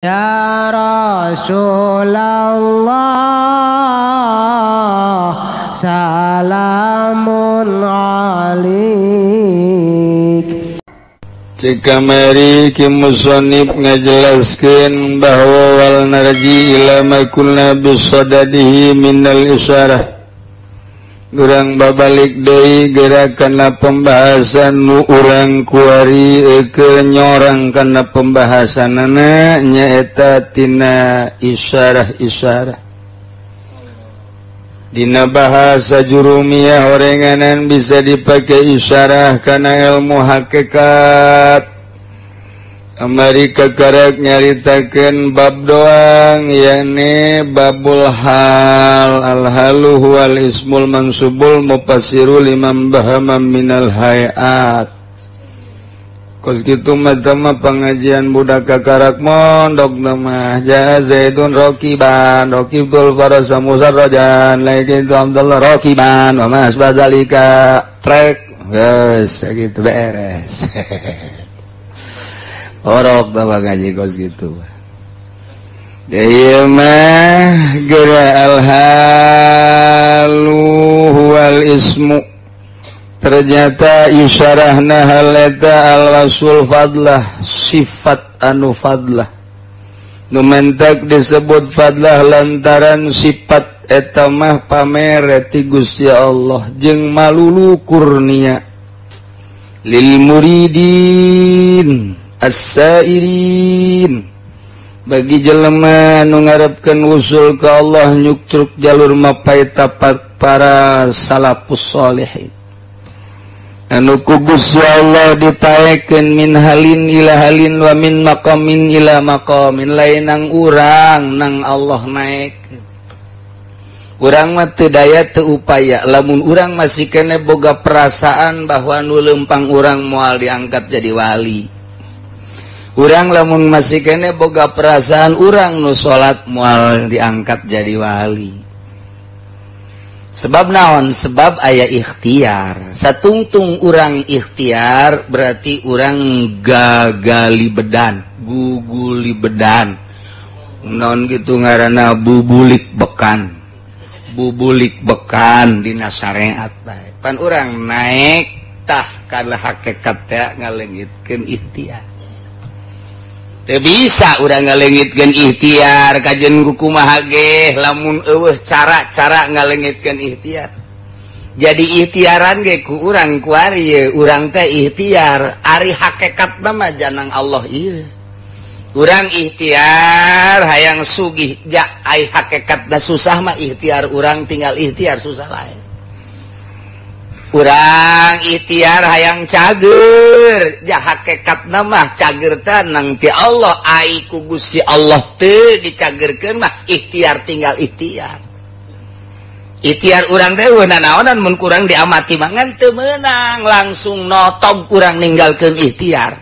Ya Rasulullah salamun alik. Cekamari ki musonib ngajelaskeun bahwa wal narji ila ma kunna bisadadihi minal isyarah. Urang babalik deui geura kana pembahasan nu urang kuari ke nyorang kana pembahasanana nyaeta tina isyarah-isyarah. Dina bahasa jurumiyah orenganan bisa dipakai isyarah kana ilmu hakikat. Amerika karek nyaritakeun bab doang yakni babul hal al-halu huwal ismul mansubul mufassiru liman bahama minal hayat. Kos kitu mah pengajian budak kakarak mondok mah ja Zaidun raqiban raqibul farasa musarrajan lain itu Abdullah raqiban wa ma asbadzalika trek geus sakitu beres. Orok bawa ngaji kos gitu. Ieu mah geura al-halu huwal ismu. Ternyata isyarahna hal eta al-wasul fadlah, sifat anu fadlah. Nu mentek disebut fadlah lantaran sifat eta mah pamere ti Gusti Allah jeung malulu kurnia lil muridin as-sairin, bagi jelema nu ngarepkeun usul ka Allah nyuktruk jalur mapai tapak para salafus sholihin anu ku Gusti Allah ditaekeun min halin ila halin wa min maqamin ila maqamin, lain nang urang nang Allah naek. Urang mah teu daya teu upaya, lamun urang masih kene boga perasaan bahwa nu leumpang urang moal diangkat jadi wali. Urang lamun masih kene boga perasaan urang nu salat moal diangkat jadi wali. Sebab naon? Sebab aya ikhtiar. Satungtung urang ikhtiar berarti urang gagali bedan, guguli bedan. Naon kitu ngaranna bubulik bekan. Bubulik bekan dina syariat bae. Pan urang naek tah kana hakikat teh ngalengitkeun ikhtiar. Teu bisa urang ngalengitkeun ikhtiar kajen kumaha ge lamun eueuh cara-cara ngalengitkeun ikhtiar. Jadi ikhtiaran ge ku urang kuari ye, urang teh ikhtiar ari hakikatna mah janang Allah ieu. Urang ikhtiar hayang sugih ja ai hakikatna susah mah ikhtiar urang tinggal ikhtiar susah lain. Urang ikhtiar hayang cager ja hakikatna mah cager teh nang ti Allah ai ku Gusti Allah teu dicagerkeun mah ikhtiar tinggal ikhtiar. Ikhtiar urang teh eueuh nanaonan mun kurang diamati mah ngan teu meunang langsung notog urang ninggalkeun ikhtiar.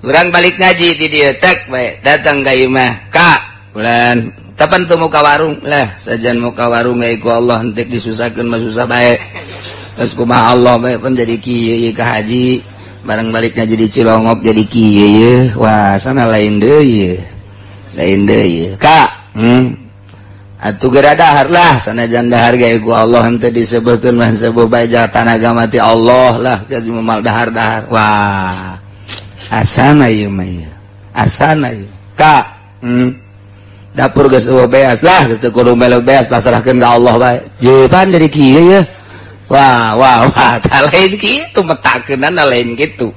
Urang balik ngaji di dieu tek bae datang ka imah ka bulan kapan teu muka warung lah sajan muka warung ai ku Allah henteu disusahkeun mah susah bae. Terus kumaha Allah bae pun jadi kieu ieu ka haji barang balik ngaji di Cilongok jadi kieu ieu wah sana lain deui lain deui ka atuh geura dahar lah sanajan dahar ge ku Allah henteu disebutkeun mah sebuah bae tanaga mati Allah lah geus moal dahar-dahar wah asana ieu mah ieu asana ieu ka dapur geus eueuh beas lah geus teu kudu melu beas pasrahkeun ka Allah bae ye pan jadi kieu ye. Wah wah wah tah lain kitu metakeunana lain kitu.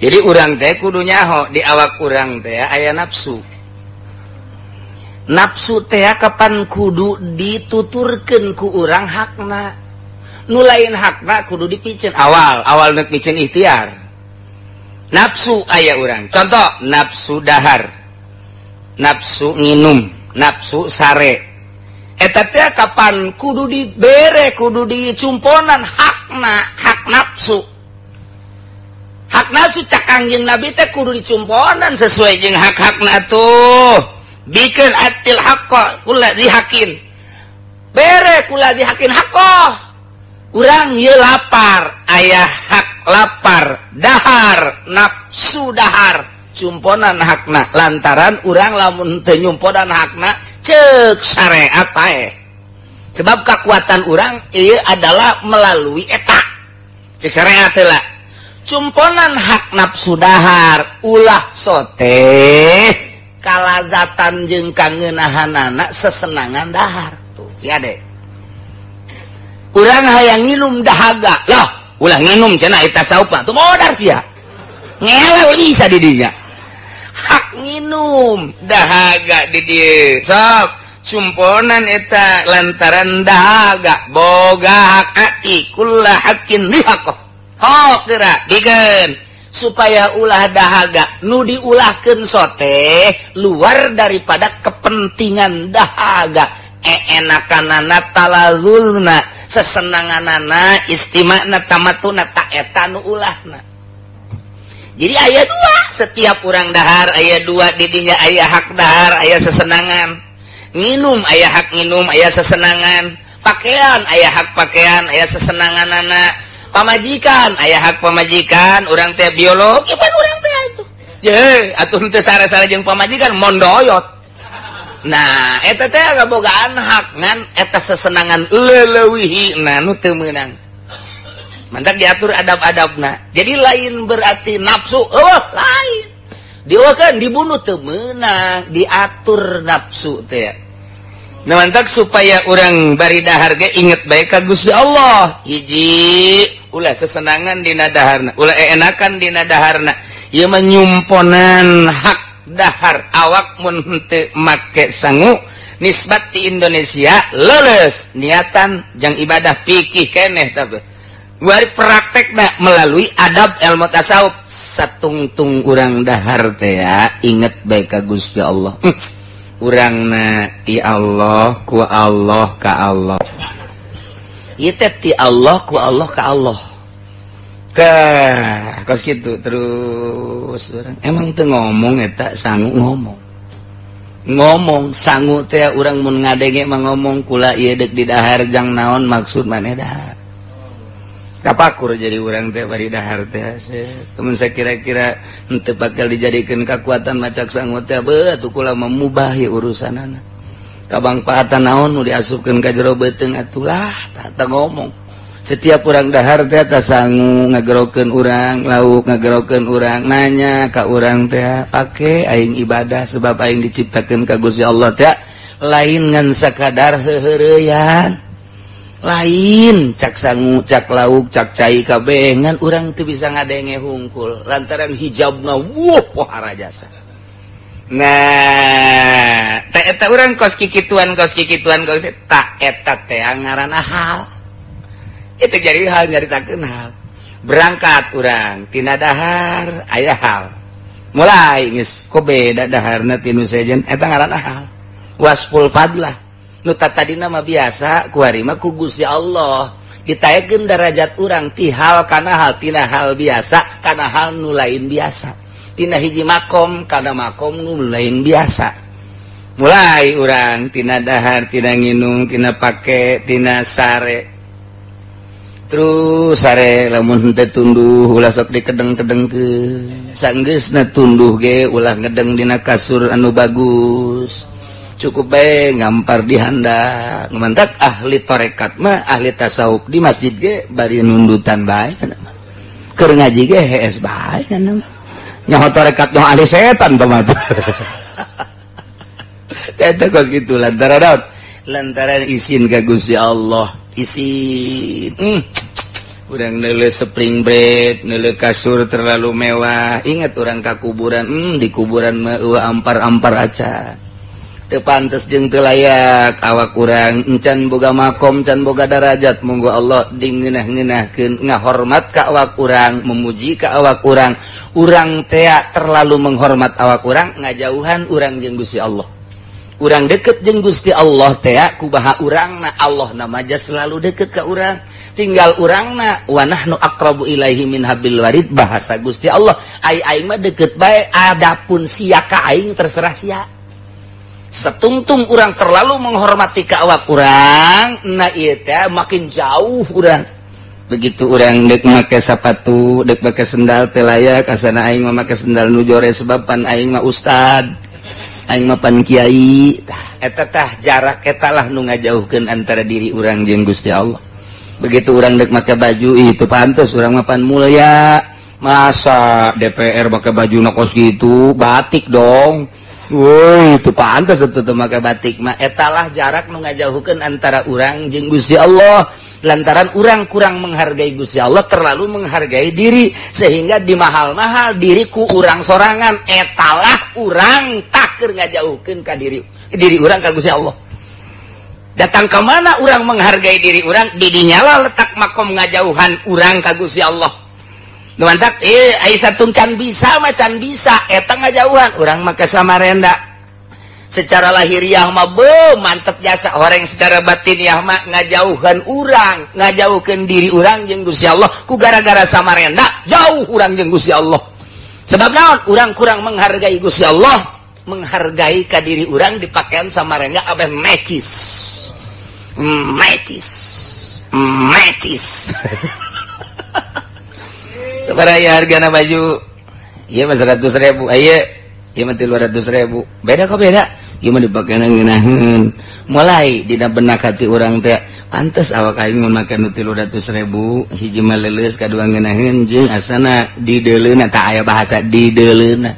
Jadi urang teh kudu nyaho di awak urang teh aya nafsu. Nafsu teh kapan kudu dituturkeun ku urang hakna. Nu lain hakna kudu dipiceun awal, awal nek piceun ikhtiar. Nafsu aya urang. Contoh nafsu dahar, nafsu nginum, nafsu sare. Eta teh kapan kudu dibere, kudu dicumponan hakna, hak nafsu. Hak nafsu cak Kangjeng Nabi teh kudu dicumponan sesuai jeung hak-hakna tuh. Bikeun atil haqqa kula dihakin. Bere kula dihakin haqqo. Urang ieu lapar, aya hak lapar, dahar, nafsu dahar. Cumponan hakna lantaran urang lamun teu nyumponan hakna ceuk syariat paeh. Sebab kekuatan urang ieu adalah melalui eta. Ceuk syariat heula. Cumponan hak nafsu dahar ulah sote kalazatan jeung kangeunahanana sesenangan dahar. Tuh si ade. Urang hayang nginum dahaga. Lah, ulah nginum cenah eta saupa. Tuh modar sia. Ngelel bisa di dinya. Hak nginum dahaga di dieu. Sok cumponan eta lantaran dahaga boga hak ati kulla haqqin lihaqah. Hok geura bikeun supaya ulah dahaga nu diulahkeun sote luar daripada kepentingan dahaga. Eenakanana talazulna sesenanganana istimana tamatuna ta eta nu ulahna. Jadi aya dua, setiap urang dahar aya dua didinya aya hak dahar aya sesenangan. Nginum aya hak nginum aya sesenangan, pakaian aya hak pakaian aya sesenanganana, pamajikan aya hak pamajikan, urang teh biologi pan urang teh atuh. Ye, atuh teu sare-sare jeung pamajikan mondoyot. Nah, eta teh kabogaan hak ngan eta sesenangan leuleuwihina nu teu meunang. Mantak diatur adab-adabna. Jadi lain berarti nafsu, oh lain. Dieukeun dibunuh teu meunang, diatur nafsu teh. Nah, mantak supaya urang bari dahar ge inget bae ka Gusti Allah. Hiji, ulah sesenangan dina daharna, ulah eenakan dina daharna. Ieu mah nyumponan hak dahar awak mun henteu make sangu nisbat di Indonesia leuleus niatan jang ibadah fikih keneh tah. Wari praktekna melalui adab ilmu tasawuf satungtung urang dahar teh ya inget bae ka Gusti Allah. Urangna ti Allah ku Allah ka Allah. Ieu teh ti Allah ku Allah ka Allah. Tah kos kitu terus urang emang teu ngomong eta sangu ngomong. Ngomong sangu teh urang mun ngadenge mah ngomong kula ieu deuk di dahar jang naon maksud maneh dahar. Kapakur jadi urang teh bari dahar teh. Temen saya kira-kira henteu bakal dijadikeun kakuatan macak sangu teh beuh atuh kula mah mubahi urusanana. Kabangpaatan naon nu diasupkeun ka jero beuteung atuh lah tah ngomong. Setiap urang dahar teh tah sangu ngagerokeun urang, lauk ngagerokeun urang, nanya ka urang teh pake aing ibadah sebab aing diciptakeun ka Gusti Allah teh lain ngan sakadar heuheureyan. Lain cak sangu cak lauk cak cai kabeh ngan urang teu bisa ngadenge hungkul lantaran hijabna wuh pohara jasa. Nah teh eta urang kos kikituan kos tak eta teh ngaranna hal. Itu jadi hal nyaritakeun hal. Berangkat urang tina dahar aya hal. Mulai geus kok beda daharna ti nu sejen eta ngaranna hal. Wasful fadlah. Nu tadina mah biasa kuari mah ku Gusti Allah ditaekeun darajat urang ti hal kana hal tina hal biasa kana hal nu lain biasa tina hiji makom kana makom nu lain biasa. Mulai urang tina dahar tina nginum tina pake tina sare terus sare lamun henteu tunduh ulah sok dikedeng-kedengkeun sanggeusna tunduh ge ulah ngedeng dina kasur anu bagus cukup bae ngampar di handap. Mantak ahli tarekat mah ahli tasawuf di masjid ge bari nundutan bae keur ngaji ge hees bae nyaho tarekat nu ahli setan teh mah. Eta kos kitu lantaran daun lantaran isin ka Gusti Allah isin. Urang neuleuh spring break neuleuh kasur terlalu mewah ingat urang ka kuburan di kuburan mah eueuh ampar-ampar acan teu pantes jeung teu layak awak urang encan boga makom can boga darajat monggo Allah dingeunah-ngeunahkeun ngahormat ka awak urang memuji ka awak urang urang tea terlalu menghormat awak urang ngajauhan urang jeung Gusti Allah urang deket jeung Gusti Allah tea kubaha urangna Allah na maja selalu deket ka urang tinggal urangna wa nahnu aqrabu ilaihi min hablil warid bahasa Gusti Allah ai aing mah deket bae adapun sia ka aing terserah sia. Setungtung urang terlalu menghormati ka awak urang na ieu teh makin jauh urang. Begitu urang dek make sepatu, dek make sendal teu layak, asana aing mah make sendal nu jore sebab pan aing mah ustad, aing mah pan kiai. Tah eta tah jarak eta lah nu ngajauhkeun antara diri urang jeung Gusti Allah. Begitu urang dek make baju itu pantes urang mah pan mulia. Masa DPR make baju kos gitu, batik dong. Woi, itu pantes atuh teu make batik mah. Eta lah jarak nu ngajauhkeun antara urang jeung Gusti Allah. Lantaran urang kurang menghargai Gusti Allah, terlalu menghargai diri sehingga dimahal-mahal diriku urang sorangan. Etalah urang tak keur ngajauhkeun ka diri diri urang ka Gusti Allah. Datang ke mana urang menghargai diri urang, didinyalah letak makom ngajauhan urang ka Gusti Allah. Nu mantak ai satum can bisa mah can bisa eta ngajauhan urang mah ka Samarinda. Secara lahiriah mah be mantep jasa, orang secara batiniah mah ngajauhan urang, ngajauhkeun diri urang jeung Gusti Allah. Ku gara-gara Samarinda jauh urang jeung Gusti Allah. Sebab naon? Urang kurang menghargai Gusti Allah, menghargai ka diri urang di pakaian Samarinda abeh mecis. Mecis. Mecis. Sabaraha hargana baju? Ieu mah 100.000, aya ieu mah 300.000. Beda kok beda. Ieu mah dipake ngeunaheun. Mulai dina benak hati urang teh pantes awak aing mun make nu 300.000, hiji mah leuleus, kadua ngeunaheun jeung asana dideuleuna tah aya bahasa dideuleuna.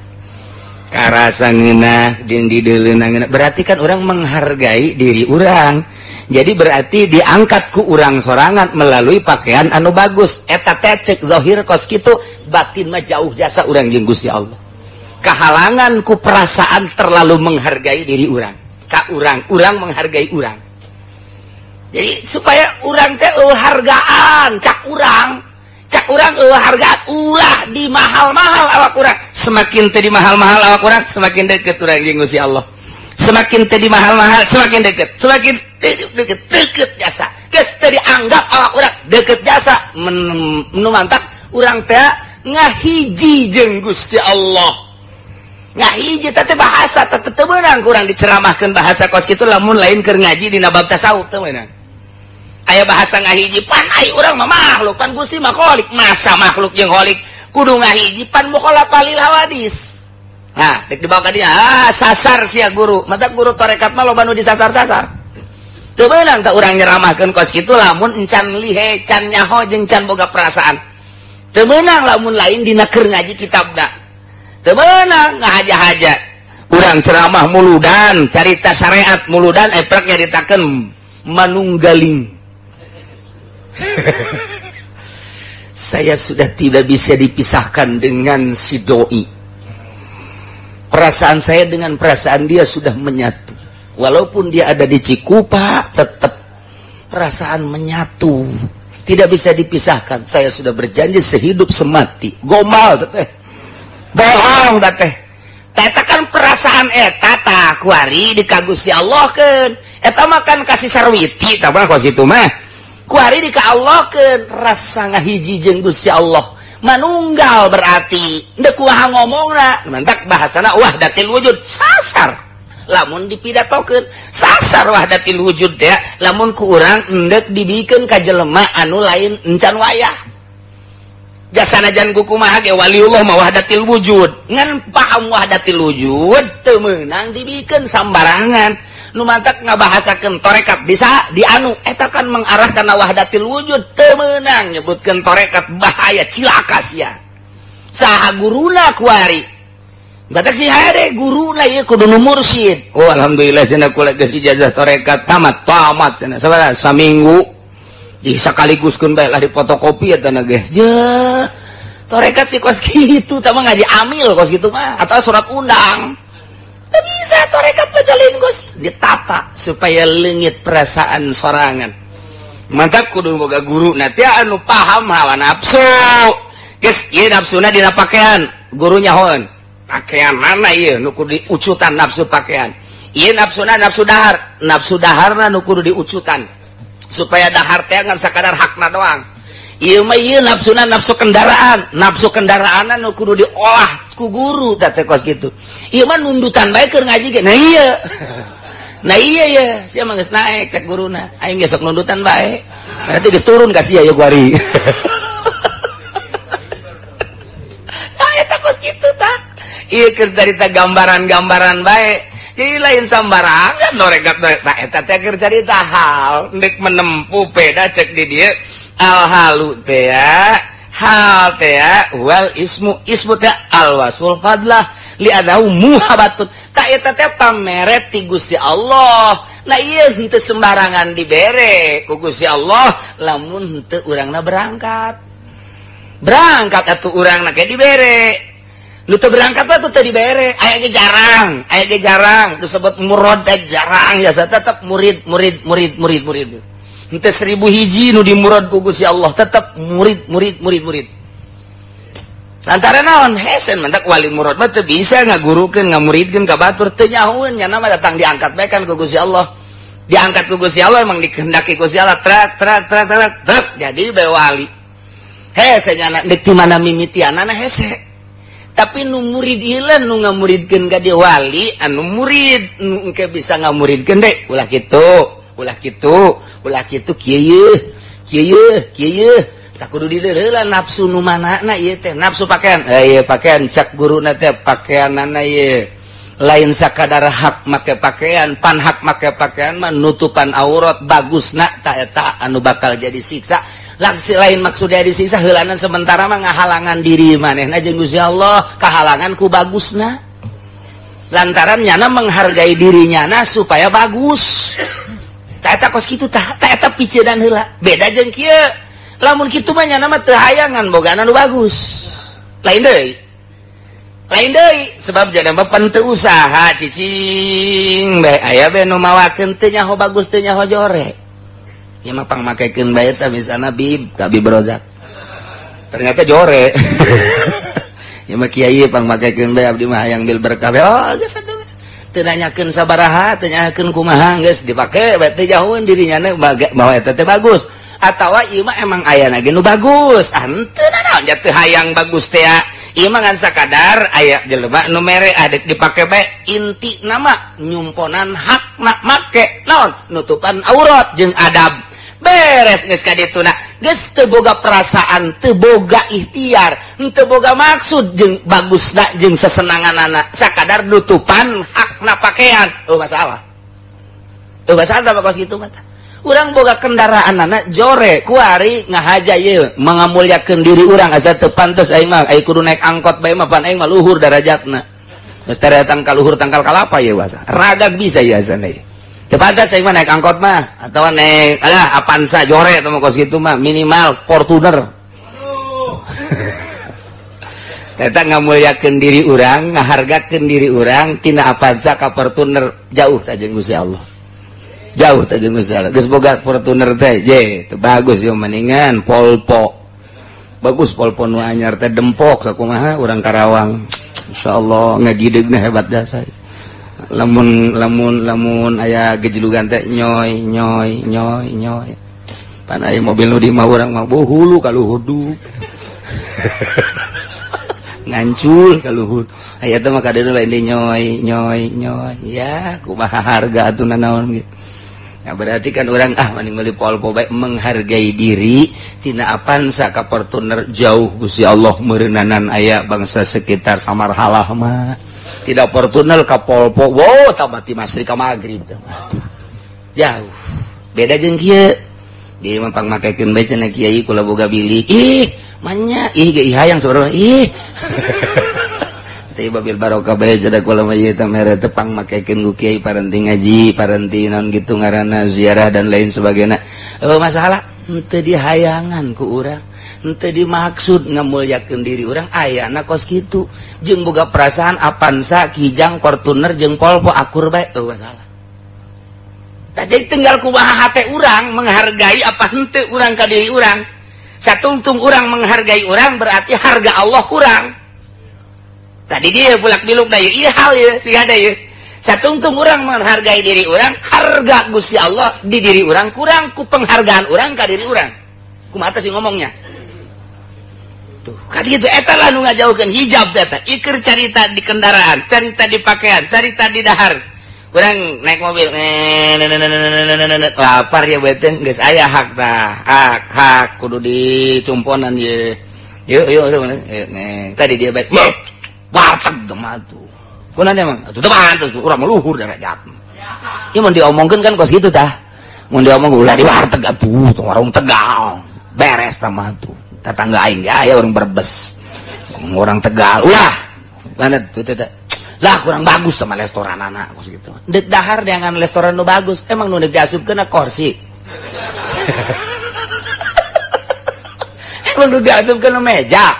Karasa ngeunah jeung dideuleuna ngeunah. Berarti kan urang menghargai diri urang. Jadi berarti diangkat ku urang sorangan melalui pakaian anu bagus. Eta teh cek zahir kos kitu, batin mah jauh jasa urang jeung Gusti Allah. Kahalangan ku perasaan terlalu menghargai diri urang. Ka urang, urang menghargai urang. Jadi supaya urang teh hargaan, cak urang hargaan ulah di mahal-mahal awak urang. Semakin teh di mahal-mahal awak urang, semakin deket urang jeung Gusti Allah. Semakin teh di mahal-mahal, semakin deket, semakin deket, deket jasa. Geus teh dianggap awak urang deket jasa, nu mantak urang teh ngahiji jeung Gusti Allah. Ngahiji teh bahasa teh teu meunang kurang diceramahkeun bahasa kos kitu lamun lain keur ngaji dina bab tasawuf teu meunang. Aya bahasa ngahiji pan ai urang mah makhluk, pan Gusti mah khalik, masa makhluk jeung khalik kudu ngahiji pan mukhalafah lil hawadis. Nah, dek dibawa ka dia, sasar sia guru. Mata guru tarekat mah loba nu disasar-sasar. Teu meunang teh urang nyeramahkeun kos kitu lamun encan lihe, can nyaho jeung can boga perasaan. Teu meunang lamun lain dina keur ngaji kitabna. Teu meunang ngahaja-haja. Urang ceramah muludan, carita syariat muludan eprek nyaritakeun manunggaling. Saya sudah tidak bisa dipisahkan dengan si doi. Perasaan saya dengan perasaan dia sudah menyatu. Walaupun dia ada di Cikupa, tetap perasaan menyatu. Tidak bisa dipisahkan. Saya sudah berjanji sehidup semati. Gomal teteh. Bohong teteh. Eta kan perasaan eta tah kuari di ka Gusti Allah keun. Eta mah kan kasih sarwiti tah mah kos kitu mah. Kuari di ka Allah keun rasa ngahiji jeung Gusti Allah. Manunggal berarti ndek kumaha ngomongna mantak bahasana wahdatil wujud sasar. Lamun dipidatokeun sasar wahdatil wujud teh lamun ku urang endek dibikeun ka jelema anu lain encan wayah. Jasanajan ku kumaha ge waliullah mah wahdatil wujud. Ngan paham wahdatil wujud teu meunang dibikeun sambarangan. Nu mantak ngabahasakeun tarekat bisa dianu eta kan mengarah kana wahdatil wujud teu meunang nyebutkeun tarekat bahaya cilaka sia. Saha guruna kuari? Batak si hade guruna ieu kudu nu mursyid. Oh alhamdulillah cenah kula geus ijazah tarekat tamat tamat cenah sabaraha saminggu. Ih sakaliguskeun bae lah dipotokopi eta na ge. Je tarekat si kos kitu tah mah ngaji amil kos kitu mah atau surat undang. Teu bisa tarekat mah jalin kos ditata supaya leungit perasaan sorangan. Mantap kudu boga guru na teh anu paham hawa nafsu. Geus ieu nafsuna dina pakaian, guru nyahoeun. Pakaian mana ieu nu kudu diucutan nafsu pakaian. Ieu nafsuna nafsu dahar, nafsu daharna nu kudu diucutan. Supaya dahar teh ngan sakadar hakna doang. Ieu mah ieu nafsuna nafsu kendaraan, nafsu kendaraanna nu kudu diolah ku guru teh kos kitu. Ieu mah nundutan bae keur ngaji ge. Nah ieu. Nah iya ya, sia mah geus naek cek guruna. Aing ge sok nundutan bae. Berarti geus turun ka sia ya kuari. Ah eta kos kitu tah. Ieu keur carita gambaran-gambaran bae. Jadi lain sambarangan noregat nah eta teh keur carita hal ndek menempuh beda cek di dieu al halu teh hal teh wal ismu ismu teh al wasful fadlah li adahu muhabatun ta eta teh pamere ti Gusti Allah. Nah ieu henteu sembarangan dibere ku Gusti Allah lamun henteu urangna berangkat. Berangkat atuh urangna ge dibere. Nu teu berangkat mah teu dibere. Aya ge jarang, disebut murad teh jarang ya tetep murid murid murid murid murid. Henteu 1000 hiji nu dimurad ku Gusti Allah tetep murid murid murid murid. Antara naon hesen mentak wali murad mah teu bisa ngagurukeun ngamuridkeun ka batur teu nyahoeun nya mah datang diangkat bae kan ku Gusti Allah. Diangkat ku Gusti Allah emang dikehendaki Gusti Allah trak trak trak trak trak jadi bae wali. Hese nya deuk ti mana mimitianana hese. Tapi nu murid ieu nu ngamuridkeun ka dia wali anu murid nu engke bisa ngamuridkeun deui ulah kitu ulah kitu ulah kitu kieu yeuh kieu yeuh kieu yeuh. Tak kudu dileula nafsu nu manana ieu teh nafsu pakaian ieu pakaian cak guruna teh pakaianana ieu lain sakadar hak make pakaian pan hak make pakaian mah nutupan aurat bagusna ta eta anu bakal jadi siksa langsung lain maksudnya disiksa heulanan sementara mah ngahalangan diri manehna jeung Gusti Allah kahalangan ku bagusna lantaran nyana menghargai diri nyana supaya bagus ta eta kos kitu tah ta eta piceudan heula beda jeung kieu lamun kitu mah nyana mah teu hayangan bogana nu bagus. Lain deui. Lain deui sebab jadama pan teu usaha cicing bae aya bae nu mawakeun teu nyaho bagus teu nyaho jore. Ieu mah pangmakekeun bae tah misalna bib ka Bib Rozak. Ternyata jore. Ieu mah kiai pangmakekeun bae abdi mah hayang bil berkah bae. Oh geus atuh geus. Teu nanyakeun sabaraha, teu nanyakeun kumaha geus dipake bae teu jauheun dirinya bahwa eta teh bagus. Atawa ieu mah emang ayana ge nu bagus ah henteu nanaon ja teu hayang bagus teh ieu mah ngan sakadar aya jelema nu mere adek dipake bae inti nama nyumponan hakna make naon nutupan aurat jeung adab beres geus ka dituna geus teu boga perasaan teu boga ikhtiar henteu boga maksud jeung bagusna jeung sesenanganana sakadar nutupan hakna pakaian oh masalah teu masalah kos kitu mah. Urang boga kendaraan anak jore kuari ngahaja ieu mengamulyakeun diri urang asa teu pantes aing mah aing kudu naik angkot bae mah pan aing mah luhur darajatna geus datang ka luhur tangkal kalapa ieu asa ragag bisa ieu asana ieu teu pantes aing mah naik angkot mah atawa naik alah Avanza jore atau mah kos kitu mah minimal Fortuner. Eta ngamulyakeun diri urang ngahargakeun diri urang tina Avanza ka Fortuner jauh ta jeung Gusti Allah. Jauh tadi misalnya geus boga Fortuner teh je teu bagus ieu mendingan Volvo bagus Volvo nu anyar teh dempok sakumaha urang Karawang insyaallah ngagidegna hebat jasa lamun lamun lamun aya gejelugan teh nyoy nyoy nyoy nyoy pan aya mobil nu di imah urang mah hulu ka luhur du ngancul ka luhur aya teh mah kadeuna lain di nyoy nyoy nyoy ya kumaha harga atuh nanaon gitu. Nah, berarti kan orang ah mending meuli Volvo bae menghargai diri tina Avanza ka Fortuner jauh Gusti Allah meureunnanan aya bangsa sekitar Samarhalah mah tidak Fortuner ka Volvo wow tambah ti masri ka magrib teh jauh beda jeung kieu di mah pangmakekeun bae cenah kiai kula boga bilik ih manya ih ge hayang saurang ih teh babil barokah bae cenah kula mah ieu teh mere teh pangmakekeun ku kiai paranti ngaji paranti naon kitu ngaranna ziarah dan lain sebagainya. Masalah henteu dihayangan ku urang henteu dimaksud ngamulyakeun diri urang ayana kos kitu jeung boga perasaan Avanza Kijang Fortuner jeung Volvo akur bae eueuh masalah. Tah jadi tinggal kumaha hate urang menghargai apa henteu urang ka diri urang. Satungtung urang menghargai urang berarti harga Allah kurang. Tadi dia bulak biluk da ieu hal ieu sih ada ieu. Satungtung urang menghargai diri urang, harga Gusti Allah di diri urang kurang ku penghargaan urang ka diri urang. Kumaha teh sih ngomongnya? Tuh, kan gitu eta lah nu ngajauhkeun hijab eta. Iker carita di kendaraan, carita di pakaian, carita di dahar. Urang naik mobil lapar ya beuteung geus aya hak tah hak hak kudu dicumponan ye yuk yuk tadi dia baik warteg mah tuh kunaon emang atuh teu pantes urang mah luhur derajat ieu mun diomongkeun kan kos kitu tah mun diomong ulah di warteg atuh warung Tegal beres tah mah tuh tetangga aing ge aya urang Brebes orang Tegal ulah lanat tuh teh lah kurang bagus sama restoran anak kos gitu. Dek dahar dengan restoran nu bagus, emang nu diasupkeun na kursi. Emang nu diasupkeun meja.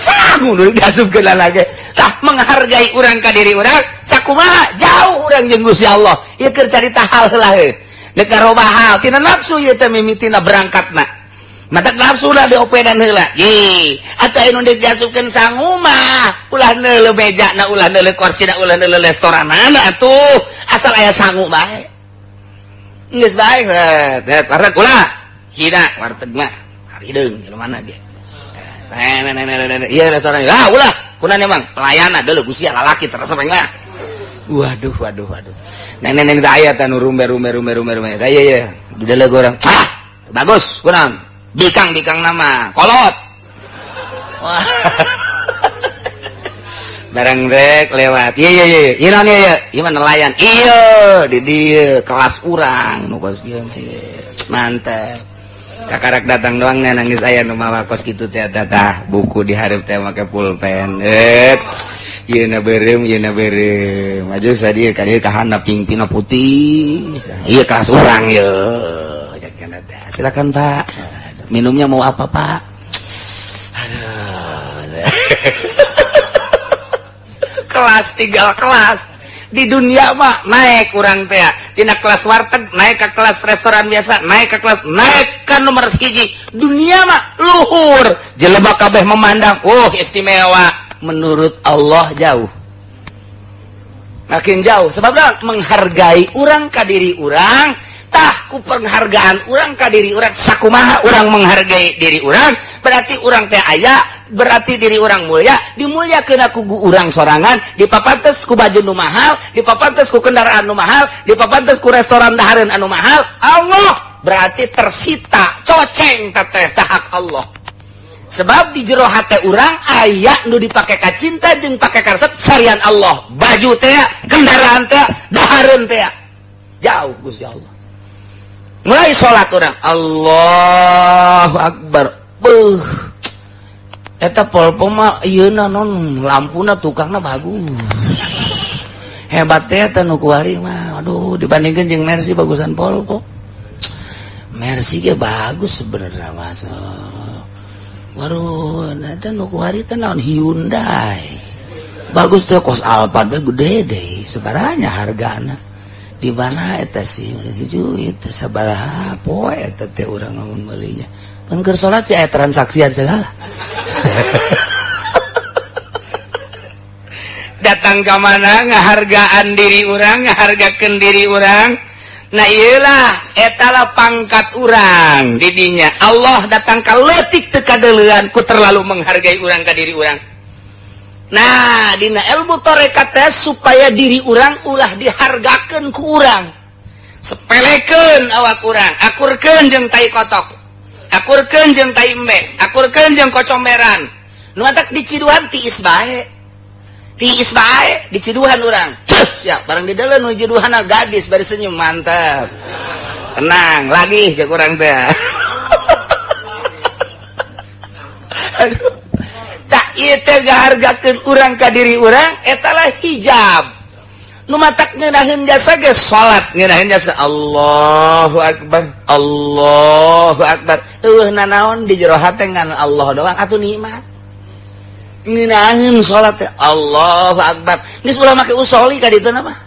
Sangu nu diasupkeun lagi. Tah menghargai urang ka diri urang, sakumaha jauh urang jeung Gusti Allah. Ieu keur carita hal heula heuh. Dek karobah hal tina nafsu ieu teh mimitina berangkatna. Matak nafsu lah diopedan heula. Ye, atuh anu deuk diasupkeun sangu mah ulah neuleuh mejana, ulah neuleuh kursina, ulah neuleuh restoranana atuh. Asal aya sangu bae. Geus bae heuh, warteg ulah. Hina warteg mah harideung jelema mana ge. Ieu restoran. Ah ulah, kunaon emang pelayanan deuleuh gusia lalaki terus mah. Waduh waduh waduh. Neng-neng teh aya teh nu rumbe-rumbe. Tah ieu ye, dideuleuh urang. Ah, bagus kunaon? Bikang-bikang nama kolot. Wah. Barang rek lewat. Iya iya iya. Ieu naon ieu? Ieu mah nelayan. Iya, di dieu kelas urang nu kos kieu mah. Mantep. Kakarak datang doang nangis aya nu mawa kos kitu teh tah buku di hareup teh make pulpen. Ieu na beureum, ieu na beureum. Maju sadieu ka dieu ka handap pingpina putih. Ieu kelas urang ieu. Silakan Pak. Minumnya mau apa Pak? Aduh. Kelas tinggal kelas di dunia mah naik urang teh tina kelas warteg naik ke kelas restoran biasa naik ke kelas naik ke nomor siji dunia mah luhur jelema kabeh memandang oh istimewa menurut Allah jauh makin jauh sebabnya menghargai urang ka diri urang tah ku penghargaan urang ka diri urang sakumaha urang menghargai diri urang berarti urang teh aya berarti diri urang mulia dimuliakeun ku urang sorangan dipapantes ku baju nu mahal dipapantes ku kendaraan nu mahal dipapantes ku restoran dahareun anu mahal Allah berarti tersita coceng teteh hak Allah sebab di jero hate urang aya nu dipake ka cinta jeung pake karesep sarian Allah baju teh kendaraan teh dahareun teh jauh Gusti Allah. Mulai sholat orang Allahu Akbar. Beuh. Eta Volvo mah ieuna non lampuna tukangna bagus. Hebat teh eta nu kuari mah. Aduh, dibandingkeun jeung Mercy bagusan Volvo. Mercy ge bagus sebenarnya mas. Waduh, eta nu kuari teh naon Hyundai. Bagus teh kos Alphard we gede deui sebaranya hargana. Di mana eta sih itu sabaraha poe eta teh urang ngamun meulinya mun keur salat sih aya transaksian segala. Datang ka mana ngahargaan diri urang ngahargakeun diri urang nah ieulah eta lah pangkat urang di dinya Allah datang ka leutik teu kadeuleuan ku terlalu menghargai urang ka diri urang. Nah, dina ilmu tarekat teh supaya diri urang ulah dihargakeun ku urang. Sepelekeun awak urang, akurkeun jeung tai kotok. Akurkeun jeung tai embe, akurkeun jeung kocomberan. Nu atak diciduhan tiis bae. Tiis bae diciduhan urang. Ceuh, siap barang di dalam nu ciduhanna gadis bari senyum mantap. Tenang, lagi jeung urang teh. Aduh. Tak ieu teh ngahargakeun urang ka diri urang eta lah hijab. Nu matak ngeunaheun jasa ge salat ngeunaheun jasa Allahu Akbar Allahu Akbar eueuh nanaon di jero hate ngan Allah doang atuh nikmat. Ngeunaheun salat teh Allahu Akbar geus ulah make usoli ka ditu mah.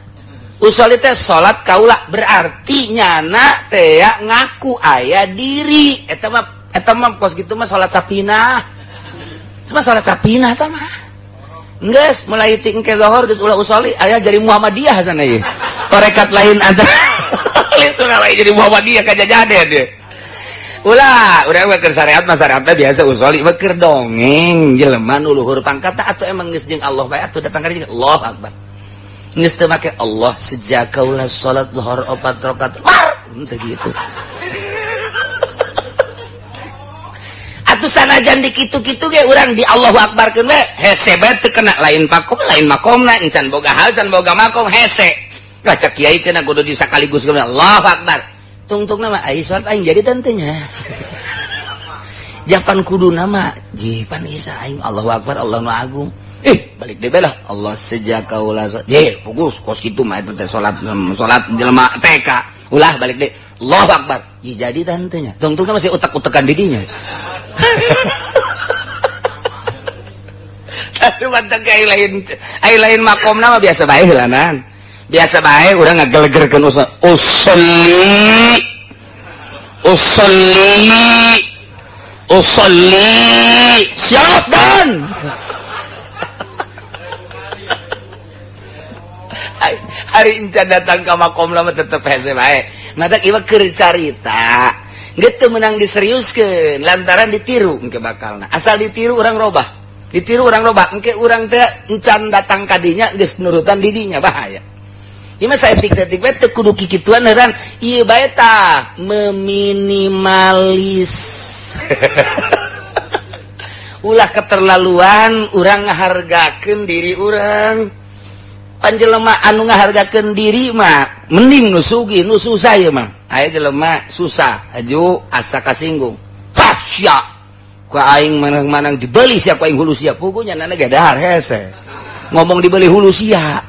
Usoli teh salat kaula berarti nyana teh ngaku aya diri eta mah kos kitu mah salat sapinah. Cuma salat sapinah tah mah. Geus mulai tingke lohor geus ulah usoli aya jadi Muhammadiyah sana ieu. Tarekat lain aja. Lain jadi Muhammadiyah kajajaden dia. Ulah, urang mah keur syariat mah syariatna biasa usoli mah keur dongeng jelema nu luhur pangkat atuh emang geus jeung Allah bae atuh datang ka dieu Allahu Akbar. Geus teu make Allah sejak kaula salat zuhur 4 rakaat. Mar, teu kitu. Atuh sanajan di kitu-kitu ge urang di Allahu Akbarkeun we hese bae teu kena lain pakom lain makomna encan boga hal can boga makom hese. Kaca kiai cenah kudu di sakaligus geus Allahu Akbar. Tungtungna mah ai salat aing jadi tentenya. Japan kudu nama jipan isa aing Allahu Akbar Allah nu agung. Balik deui bae lah Allah sejak kaula ye fokus kos kitu mah eta teh salat salat jelema TK. Ulah balik deui Allahu Akbar. Ji jadi tantenya. Tungtungna masih utek-utekan didinya. Tapi mantap ai lain makomna mah biasa bae heulanan. Biasa bae urang ngagelegerkeun usolli usolli usolli siap dan hari encan datang ka makom lama tetep hese bae. Matak ieu keur carita geus teu meunang diseriuskeun lantaran ditiru engke bakalna. Asal ditiru urang robah. Ditiru urang robah engke urang teh encan datang ka dinya geus nurutan di dinya bahaya. Ieu mah saetik-saetik bae teu kudu kikituan heuran ieu bae tah meminimalis. Ulah keterlaluan urang ngahargakeun diri urang. Panjelema anu ngahargakeun diri mah mending nu sugih nu susah ieu mah. Aya jelema susah aju asa kasinggung. Hah sia. Ku aing manang-manang dibeli sia ku aing hulu sia. Pugunya nana ge dahar hese. Ngomong dibeli hulu sia.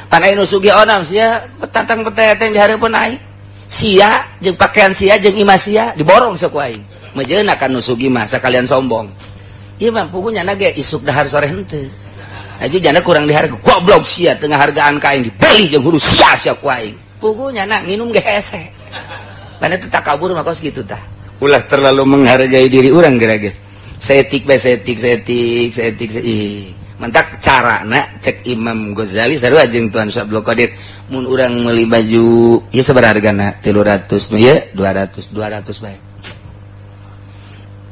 Pan aing nu sugih onam sia petatang peteteng di hareupeun aing. Sia jeung pakaian sia jeung imah sia diborong sia ku aing. Mejeuna kan nu sugih mah sakalian sombong. Ieu mah pugunya nana ge isuk dahar sore henteu. Aju jana kurang diharga goblok sia teu ngahargaan ka aing dibeli jeung hulu sia sia ku aing. Pugunya na nginum ge hese. Mana teu takabur mah kos kitu tah. Ulah terlalu menghargai diri urang geura ge. Saetik bae saetik saetik saetik saetik. Mentak carana cek Imam Ghazali sarua jeung Tuan Syabdul Qadir mun urang meuli baju ieu sabaraha hargana 300 nu ieu 200 200 bae.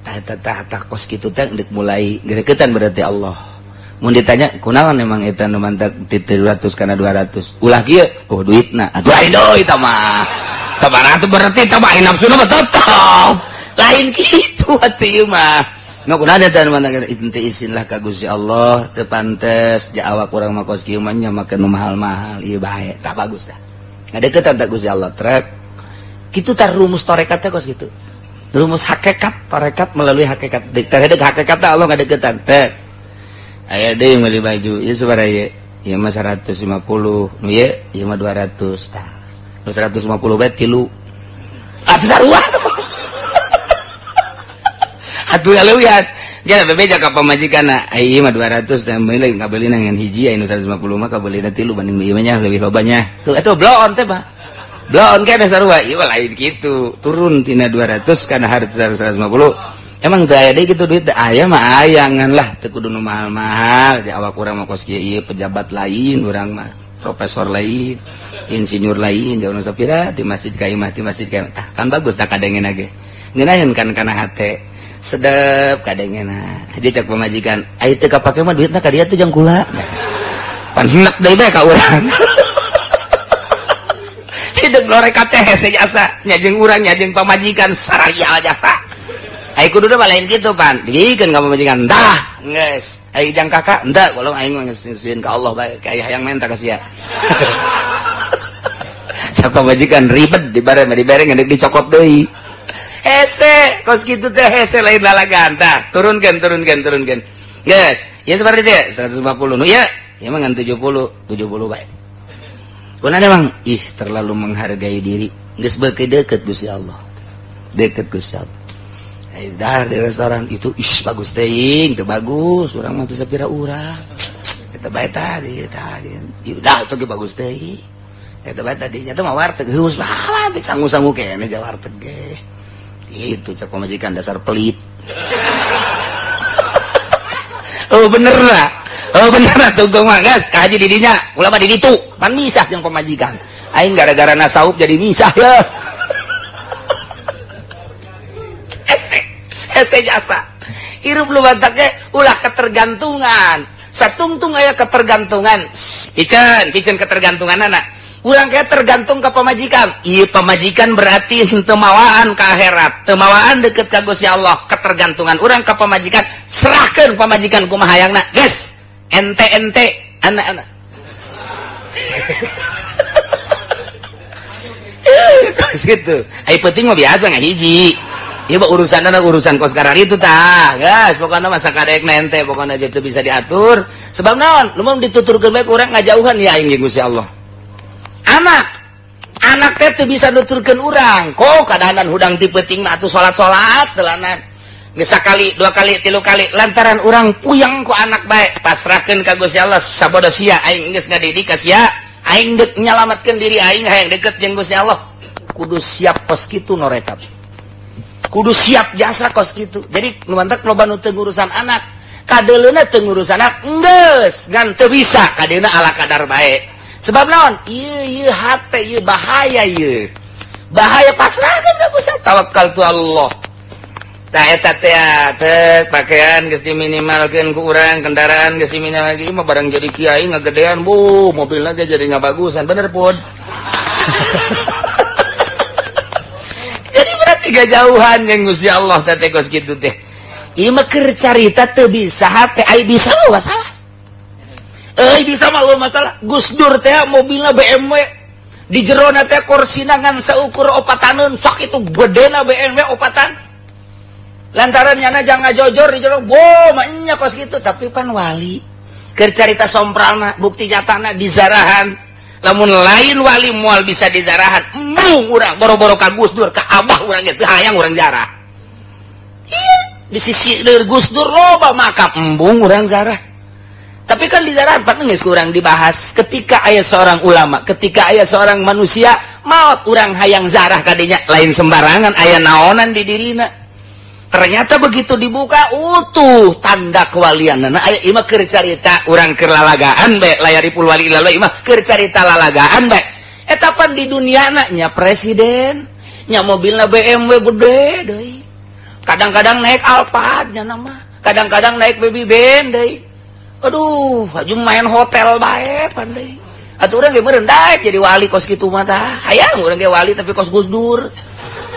Tah tah tah kos kitu teh deuk mulai gereketan berarti Allah. Mun ditanya kunaon emang eta nu mantak 300 kana 200 ulah kieu oh duitna atuh lain deui eta mah. Sabaraha tuh berarti eta mah nafsuna mah tetep. Lain kitu atuh ieu mah. Nu kunaon eta nu mantak itu teh isin lah ka Gusti Allah teu pantes ja awak urang mah kos kieu mah nya make nu mahal-mahal ieu bae tah bagus tah. Ngadeukeutan ta Gusti Allah trek. Kitu tah rumus tarekat teh kos kitu. Rumus hakikat tarekat melalui hakikat. Terhadap hakikat tah Allah ngadeukeutan teh. Aya deui meuli baju ieu sabaraha ieu? Ieu mah 150, nu ieu ieu mah 200 tah. Nu 150 bae tilu. Atuh sarua. Atuh leuwihan. Jana bebeja ka pamajikanna, ai ieu mah 200 teh meuli kabeulina ngan hiji aya nu 150 mah kabeulina tilu banding ieu mah nya leuwih loba nya. Tuh atuh bloon teh mah. Bloon keneh sarua. Ieu mah lain kitu. Turun tina 200 kana harta 150. Emang teu aya deui kitu duit teh aya mah aya ngan lah teu kudu nu mahal-mahal di awak urang mah kos kieu ieu pejabat lain urang mah profesor lain insinyur lain jauh nu sapira di masjid ka imah di masjid ka tah kan bagus tah kadengena ge ngeunaheun kan kana hate sedep kadengena aja cak pamajikan ai teu kapake mah duitna ka dieu tuh jang kula pan henek deui bae ka urang hideung lorek teh hese jasa nya jeung urang nya jeung pamajikan saraya jasa. Ai kudu mah lain kitu pan dibikeun ka pamajikan dah geus ai jang kakak henteu golong aing mah geus nyusuin ka Allah bae ka hayang menta ka sia. Sa pamajikan ribet dibare mah dibere ngedeuk dicokot deui. Hese kos kitu teh hese lain lalagan tah turunkeun turunkeun turunkeun. Geus ieu sabaraha teh 150 nu ieu ieu mah ngan 70 70 bae. Kunaon emang ih terlalu menghargai diri geus beuki deukeut Gusti Allah. Deukeut Gusti Allah. Dahar di restoran itu ih bagus teuing teu bagus urang mah teu sapira urang eta bae tadi tadi udah itu ge bagus teuing eta bae tadi nya teh mah warteg geus lah teh sangu-sangu keneh ja warteg ge itu cek pamajikan dasar pelit. Oh bener lah oh bener lah tungtung mah geus ka haji di dinya ulah mah di ditu pan misah jeung pamajikan aing gara-gara nasaup jadi misah ya. Hese jasa hirup lu bantaknya ulah ketergantungan satungtung aya ketergantungan Piceun, piceun ketergantungan anak. Urang kayak tergantung ke pamajikan. Ieu pamajikan berarti henteu mawaan ka akhirat, teu mawaan deket ka Gusti Allah. Ketergantungan urang ka pamajikan, serahkeun pamajikan kumaha hayangna. Geus, ente-ente anak-anak. Gitu. Ai penting mah biasa ngahiji. Ieu mah urusanna urusan kos karar itu tah. Geus, pokona mah sakadekna ente, pokona aja teu bisa diatur. Sebab naon? Lumum dituturkeun bae ku urang ngajauhan ya aing jeung Gusti Allah. Anak, anak teh teu bisa nuturkeun urang. Kok kadahanan hudang ti peuting mah atuh salat-salat telanan. Geus sakali, dua kali, tilu kali lantaran urang puyeng ku anak bae. Pasrahkeun ka Gusti Allah sabodo sia aing geus ngadidik ka sia, aing deuk nyalametkeun diri aing hayang deket jeung Gusti Allah. Kudu siap kos kitu norekat. Kudu siap jasa kos kitu. Jadi nu mantak loba nu teu ngurusan anak. Kadeuleuna teu ngurusan anak geus ngan teu bisa kadeuna ala kadar bae. Sebab naon? Ieu ieu hate ieu bahaya ieu. Bahaya pasrahkeun ka Gusti tawakal tu Allah. Tah eta teh teh pakaian geus diminimalkeun ku urang, kendaraan geus diminimalkeun, mah barang jadi kiai ngagedean, bu, mobilna ge jadi ngabagusan, bener pun. Jadi berarti gajauhan jeung Gusti Allah teh teh kos kitu teh. Ieu mah keur carita teu bisa hate, ai bisa mah masalah. Euy bisa mah eueuh masalah. Gus Dur teh mobilna BMW di jerona teh korsina ngan saukur opataneun, sok itu gedena BMW opatan. Lantaran nyana jangan ngajojor di jero, bo mah nya kos kitu, tapi pan wali. Keur carita sompralna, bukti nyatana dizarahan. Lamun lain wali moal bisa dizarahan. Embung urang boro-boro ka Gus Dur, ka abah urang ge teu hayang urang jarah. Ieu di sisi leur Gus Dur loba makam embung urang zarah. Tapi kan di zarah pan geus kurang dibahas. Ketika aya seorang ulama, ketika aya seorang manusia maot urang hayang zarah kadinya, lain sembarangan aya naonan di dirina. Ternyata begitu dibuka utuh tanda kewalian. Nah, aya imah keur carita urang keur lalagaan bae, layaripul wali lalu imah keur carita lalagaan bae. Eta pan di duniana nya presiden, nya mobilna BMW gede deui. Kadang-kadang naik Alphard nya nama, kadang-kadang naik Baby Band deui. Aduh, aju main hotel bae pan deui. Atuh urang ge meureun daek jadi wali kos kitu mah tah. Hayang urang ge wali tapi kos Gus Dur.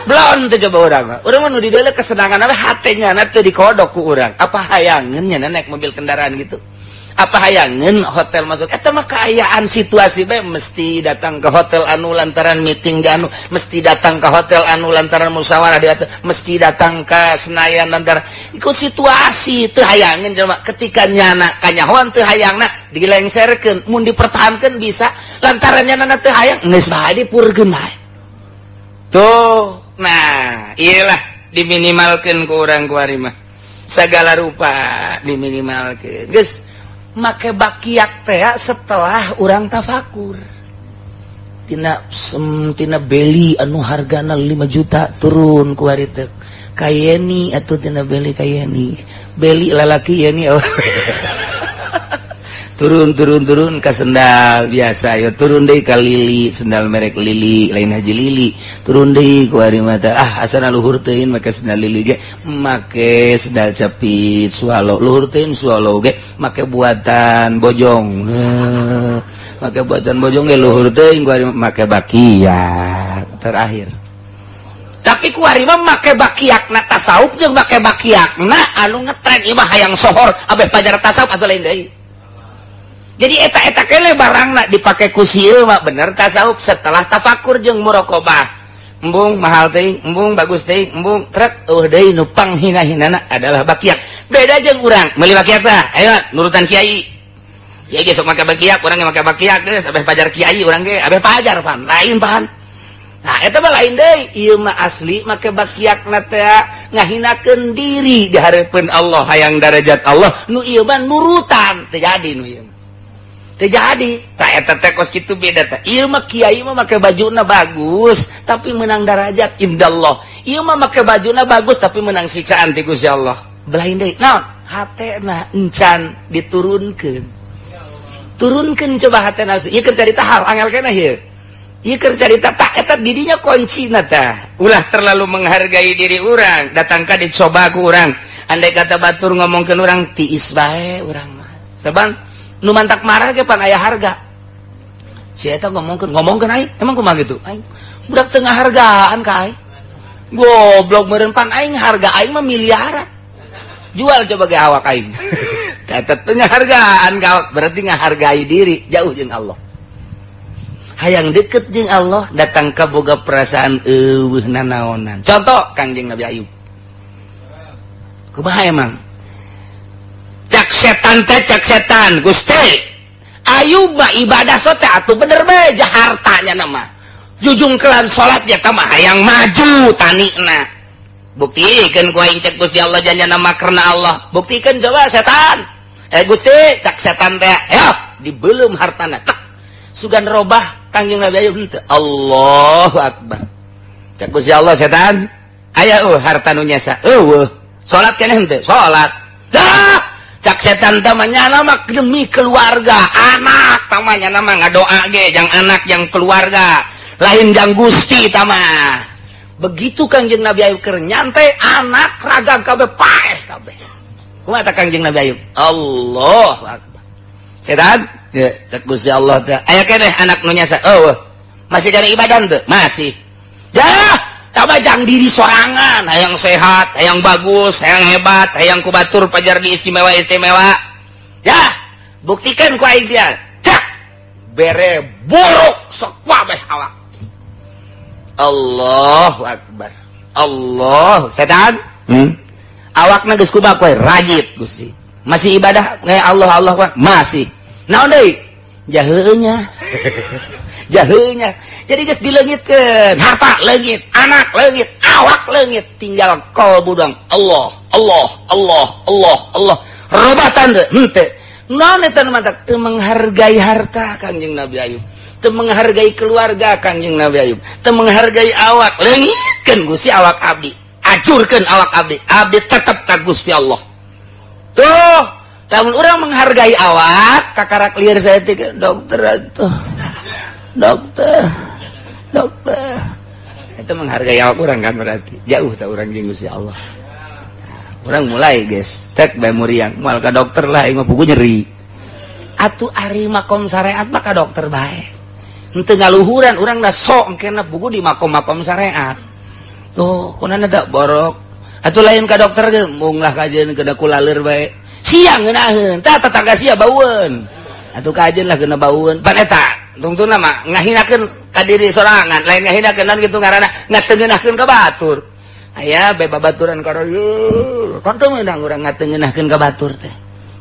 Belon teu coba urang mah. Urang mah nu di deuleu kesenangan we hatenya na teu dikodok ku urang. Apa hayangeun nya naik mobil kendaraan gitu? Apa hayangeun hotel masuk? Eta mah kaayaan situasi bae, mesti datang ke hotel anu lantaran meeting di anu, mesti datang ke hotel anu lantaran musyawarah di atu, mesti datang ke Senayan lantaran ikut situasi teu hayangeun jelema. Ketika nyana kanyahoan teu hayangna dilengserkeun, mun dipertahankeun bisa lantaran nyana teu hayang geus bae dipurkeun bae. Tuh. Nah, iyalah diminimalkeun ku urang kuari mah. Segala rupa diminimalkeun. Geus make bakiak teh setelah urang tafakur. Tina tina beli anu hargana 5 juta turun kuari teh. Kayeni atuh tina beli kayeni. Beli lalaki yeni. Turun turun turun ka sendal biasa ya, turun deui ka Lili, sendal merek Lili, lain Haji Lili. Turun deui ku ari mata, ah asana luhur teuing make sendal Lili ge, make sendal capit swallow, luhur teuing swallow ge, make buatan bojong. Make buatan bojong ge luhur teuing ku ari make bakiak terakhir. Tapi ku ari mah make bakiakna tasawuf jeung make bakiakna anu ngetren ieu mah hayang sohor abeh pajar tasawuf atuh lain deui. Jadi eta-eta kele barangna dipake ku si ieu mah bener tasawuf setelah tafakur jeung muraqabah. Embung mahal teuing, embung bagus teuing, embung trek eueuh deui nu panghina-hinana adalah bakiak. Beda jeung urang meuli bakiak tah, ayo nurutan kiai. Kiai ge sok make bakiak, urang ge make bakiak geus abeh pajar kiai urang ge abeh pajar pan, lain pan. Nah, eta mah lain deui, ieu mah asli make bakiakna teh ngahinakeun diri di hareupeun Allah hayang darajat Allah, nu ieu mah nurutan teu jadi nu ieu. Terjadi tak eta teh kos kitu beda teh. Ieu mah kiai mah make bajuna bagus tapi menang darajat indallah. Ieu mah make bajuna bagus tapi menang siksaan ti Gusti Allah. Belain deui. Naon? Hatena encan diturunkeun. Turunkeun coba hatena. Ieu keur carita hal angel keneh ieu. Ieu keur carita tak eta didinya kuncina tah. Ulah terlalu menghargai diri urang, datang ka dicoba ku urang. Andai kata batur ngomongkeun urang tiis bae urang mah. Sabang nu mantak marah ge pan aya harga. Si eta ngomongkeun aing, emang kumaha gitu? Aing budak teu ngahargaan ka aing. Goblok meureun pan aing harga aing mah miliaran. Jual coba ge awak aing. Eta teu ngahargaan ka awak, berarti ngahargai diri jauh jeung Allah. Hayang deket jeung Allah datang ka boga perasaan eueuh nanaonan. Contoh Kangjeng Nabi Ayub. Kumaha emang? Cak setan teh cak setan, Gusti. Ayub mah ibadah sote atuh bener bae hartanya nama. Jujung kelan salat ya mah hayang maju tanina. Buktikeun ku aing cek Gusti Allah janjana mah karena Allah. Buktikeun coba setan. Gusti cak setan teh, ayo dibelum hartana. Tek. Sugan robah Kangjeng Nabi Ayub henteu. Allahu akbar. Cek Gusti Allah setan, aya harta nu nyesa. Eueuh. Salat keneh henteu? Salat. Dah. Cak setan teh mah nyana mah demi keluarga, anak tah mah nyana mah ngadoa ge jang anak jang keluarga, lain jang Gusti tah mah. Begitu Kangjeng Nabi Ayub keur nyantai anak ragam kabeh paeh kabeh. Kumaha tah Kangjeng Nabi Ayub? Allahu akbar. Setan, ya, cek Gusti Allah teh aya keneh anak nu nyasa. Eueuh. Masih kana ibadah teu? Masih. Dah, tambah jang diri sorangan, hayang sehat, hayang bagus, hayang hebat, hayang kubatur pajar di istimewa-istimewa. Ya, buktikan ku aing sia. Cak, bere buruk sok kabeh awak. Allahu akbar. Allah, setan. Awakna geus kumaha kowe rajit Gusti. Masih ibadah kayak Allah Allah masih. Naon deui? Jaheunya. Jaheunya. Jadi geus dileungitkeun, harta leungit, anak leungit, awak leungit, tinggal qalbu doang. Allah, Allah, Allah, Allah, Allah. Robatan teu? Henteu. Naon eta nu mantak? Teu menghargai harta Kangjeng Nabi Ayub. Teu menghargai keluarga Kangjeng Nabi Ayub. Teu menghargai awak, leungitkeun Gusti awak abdi. Acurkeun awak abdi. Abdi tetep ka Gusti Allah. Tuh, lamun urang menghargai awak, kakarak lieur saeutik dokter atuh. Dokter, dokter. Itu menghargai awak urang kan berarti. Jauh tak urang jeung Gusti Allah. Urang mulai guys, tek bae muriang, moal ka dokter lah aing mah pugu nyeri. Atuh ari makom syariat mah ka dokter bae. Henteu ngaluhuran urang da sok engkena pugu di makom-makom syariat. Tuh, kunana tak borok. Atuh lain ka dokter ge mung lah kajeun keuna kulaler bae. Siang ngeunaheun, tah tetangga sia baueun. Atuh kajeun lah keuna baueun. Pan eta tungtungna mah ngahinakeun ka diri sorangan, lain ngahinakeun naon kitu ngaranna ngatengeunahkeun ka batur. Aya bae babaturan ka kan teu meunang urang ngatengeunahkeun ka batur teh.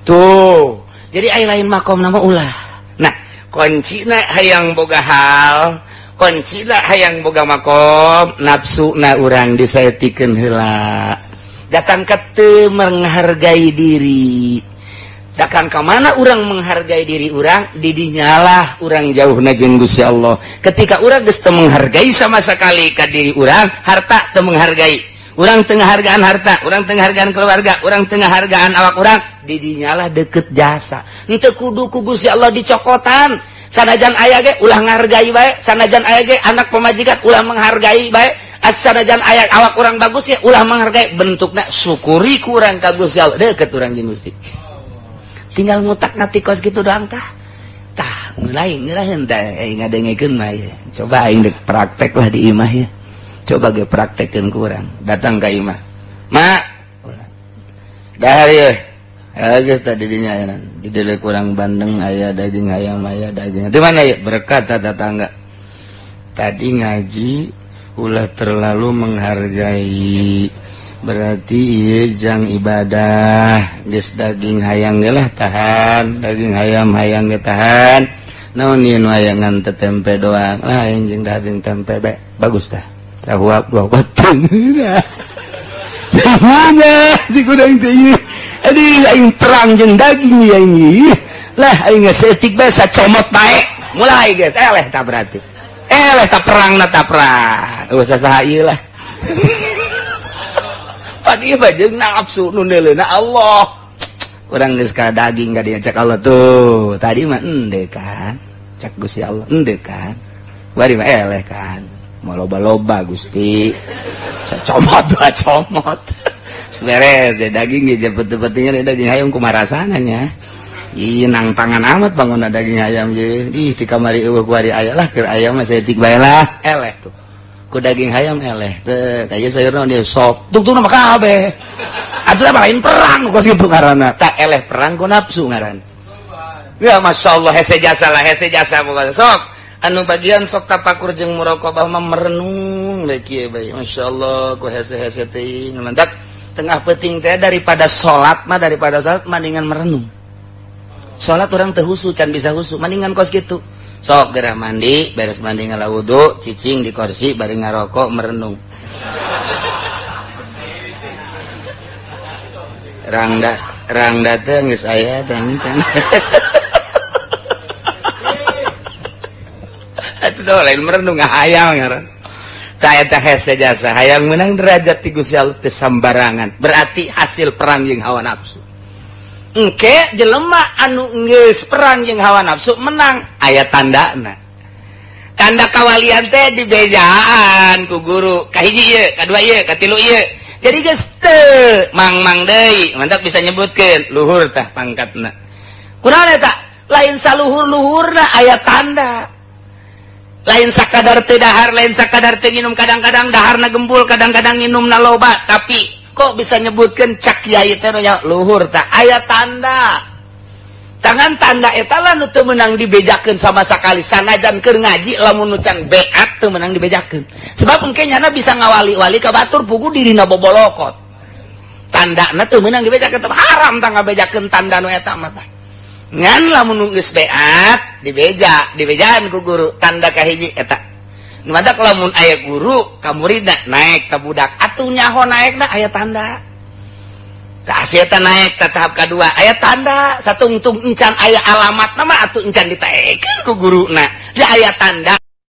Tuh, jadi aya lain makom nama ulah. Nah, kuncina hayang boga hal, kuncina hayang boga makom, nafsuna urang disaetikeun heula. Datang ka teu menghargai diri. Datang ka mana urang menghargai diri urang, didinyalah urang jauhna jeung Gusti Allah. Ketika urang geus teu menghargai sama sekali ka diri urang, harta teu menghargai. Urang teu ngahargaan harta, urang teu ngahargaan keluarga, urang teu ngahargaan awak urang, didinyalah deket jasa. Henteu kudu ku Gusti Allah dicokotan. Sanajan aya ge ulah ngahargai bae, sanajan aya ge anak pamajikan ulah menghargai bae, sanajan aya awak urang bagus ya ulah menghargai, bentukna syukuri ku urang ka Gusti Allah, deket urang jeung Gusti. Tinggal ngutak ngati kos gitu doang tah. Tah, mulai ngeunaheun teh aing ngadengekeun mah ya. Coba aing dek praktek lah di imah ya. Coba ge praktekkeun ku urang. Datang ka imah. Ma, dahar ye. Geus tadi dinya aya di dieu kurang bandeng aya daging ayam aya daging. Di mana ye? Berkat tetangga. Tadi ngaji ulah terlalu menghargai. Berarti ieu jang ibadah. Geus daging hayang ge lah tahan, daging ayam hayang ge tahan. Naon ieu nu aya ngan teh tempe doang. Lah aing jeung daging tempe bae. Bagus tah. Sahuap dua batang. Semuanya si kudang teh ieu. Aduh aing perang jeung daging ya ini. Lah aing saeutik bae sacomot bae. Mulai geus eleh tah berarti. Eleh tah perangna tah perang. Eueuh saha ieu lah. Pan ieu mah jeung nafsu nu neuleuhna Allah. Urang geus ka daging ka dieu cek Allah tuh. Tadi mah ende kan. Cek Gusti Allah ende kan. Bari mah eleh kan. Mau loba-loba Gusti. Sacomot dua comot. Beres ya daging ya cepet-cepetnya daging hayang kumaha rasana nya. Ih nang tangan amat bangun daging ayam ye. Ih di kamari eueuh kuari aya lah keur ayam mah saeutik bae lah. Eleh tuh. Ku daging hayam eleh. Teu kaya sayurna dia sop. Tungtungna mah kabeh. Atuh mah lain perang kos kitu ngaranna. Tak eleh perang ku nafsu ngaranna. Ya Masya Allah hese jasa lah, hese jasa pokoknya. Sok anu bagian sok tapakur jeung muraqabah mah merenung we kieu bae. Masya Allah ku hese-hese teuing. Lantak tengah peuting teh daripada salat mah, daripada salat mendingan merenung. Salat orang teu husu, can bisa husu, mendingan kos kitu. Sok gerah mandi, beres mandi ngala wudu, cicing di kursi bari ngarokok merenung. Rangda rangda teh geus aya teh can. Itu lain merenung hayang ngaran. Tah eta hese jasa hayang menang derajat ti Gusti Allah teu sambarangan. Berarti hasil perang jeung hawa nafsu. Engke jelema anu geus perang jeung hawa nafsu menang aya tandana. Tanda kawalian teh dibejaan ku guru. Kahiji ieu, kadua ieu, katilu ieu. Jadi geus teu mang-mang deui, mantap bisa nyebutkeun luhur tah pangkatna. Kunaon eta? Lain saluhur-luhurna aya tanda. Lain sakadar teu dahar, lain sakadar teu nginum, kadang-kadang daharna gembul, kadang-kadang nginumna loba, tapi kok bisa nyebutkeun cak kiai teh nya luhur tah aya tanda. Tangan tanda eta lah nu teu meunang dibejakeun sama sakali, sanajan keur ngaji lamun nu can beat teu meunang dibejakeun. Sebab engke nyana bisa ngawali-wali ka batur pugu dirina bobolokot. Tandana teu meunang dibejakeun, haram tah ngabejakeun tanda nu eta mah tah. Ngan lamun nu geus beat dibeja, dibejaan ku guru tanda kahiji eta. Nu matak lamun aya guru ka muridna naek ka budak atuh nyaho naekna aya tanda. Tah si eta naek ka tahap kadua aya tanda, satungtung encan aya alamatna mah atuh encan ditaekeun ku guruna. Di aya tanda